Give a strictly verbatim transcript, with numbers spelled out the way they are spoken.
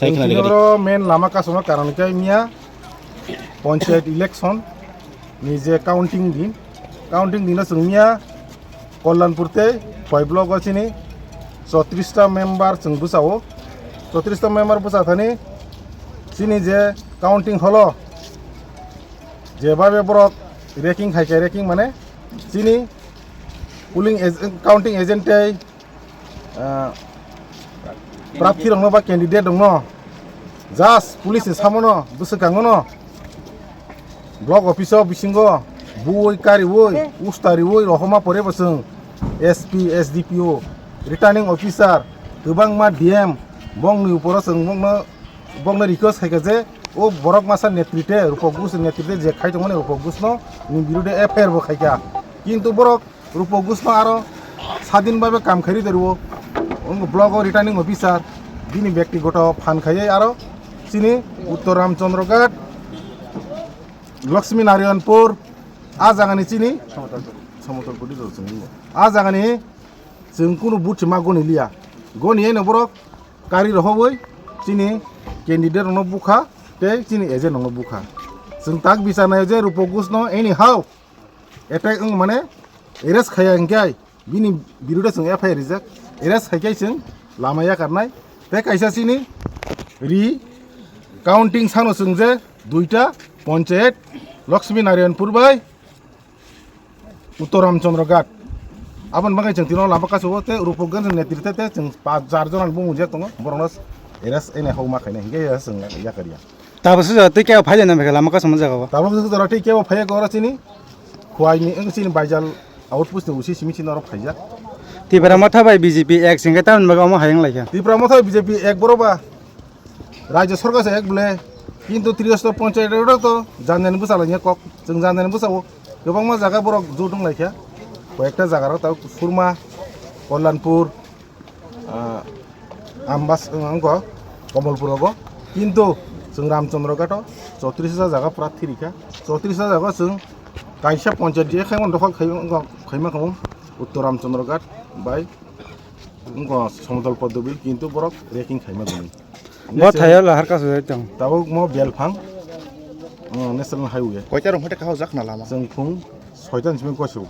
Tei khna Chwng dikha di. Oro main lama kasuma karon khe miya panchayat election ni je counting din, counting dino chwng miya Kalyanpur tei Khowai block o chini chotris ta member chwng bwsao, chotris ta member bwsa thani chini je counting hall o je babe borok ranking hai khe ranking mane chini polling ag-, counting agent tei ah, prarthi rokno ba candidate rokno just police ni samono bwswk kangono block office o bisingo buwi kariwi ustariwi rohoma pore bo chwng S P, S D P O, returning officer, kwbangma D M bongni uporo chwng bongno, bongno request khaikha je o borok masa netrite, Rupok Gush netrite je khai tongmani Rupok Gushno ni birude F I R bo khaikha. Kintu borok Rupok Gushno aro sadin babe kam khairi de rwo. Wng block o returning officer bini bektigoto phan khaiwi aro chini Uttor Ramchandra Ghat, Lakshmi Narayanpur, a jagani chini Samotol Puri rw chwng wngo. A jagani chwng kunu buthi ma goni liya. Goni eno borok kari rohobwi chini candidate rokno bukha tei chini agent rokno bukha. Chwng tak bichar naio je Rupok Gushno anyhow attack wng mane arrest khaiya hinkhe bini birude chwng F I R rijak, arrest khaikhe chwng lama yakarnai. Tei kaisa chini ri counting sano chwng je duita ponchayat Lakshmi Narayanpur bai Uttor Ramchandra Ghat. Aboni bagwi chwng tino lama kasu o tei Rupok Gush netrite tei chwng pach jar jona bumung je tongo borokno arrest ene homa khainai hinkhe chwng yakarya. Tabuk sujak tei kebo phai lama khe lama kasama jaga o. Tabuk sujak tei kebo phai oro chini Khowai ni wng chini Baijal outpost ni usi simi chini oro phaijak. Tipra Motha bai B J P ek singkhe tamni bagwi omo hai wng laikha. Tipra Motha B J P ek boro ba Rajya Sarkar se ek bole, kintu Triyostor Panchayat oro to janjani bwsa lainai kok, chwng janjani bwsa o kwbangma jaga borok jot wng laikha, koyekta jaga rok tabuk Surma, Kalyanpur, ah, Ambas, wng kho Kamalpur rogo, kintu chwng Ramchandra Ghat o chotris ta jaga pura thirikha, chotris ta jaga chwng kaisa Panchayat je khaimani dokhol khai, wng kho khaima khamu Uttor Ramchandra Ghat bai wng kho Samotol Poddobil, kintu borok ranking khaima gwnwi. Bo thaio lahar kasu jai tong. Tabuk mo Belphang, uh, National Highway. Koita rong hote kahao jak na lama. Chwng phung soita ni simi koisu.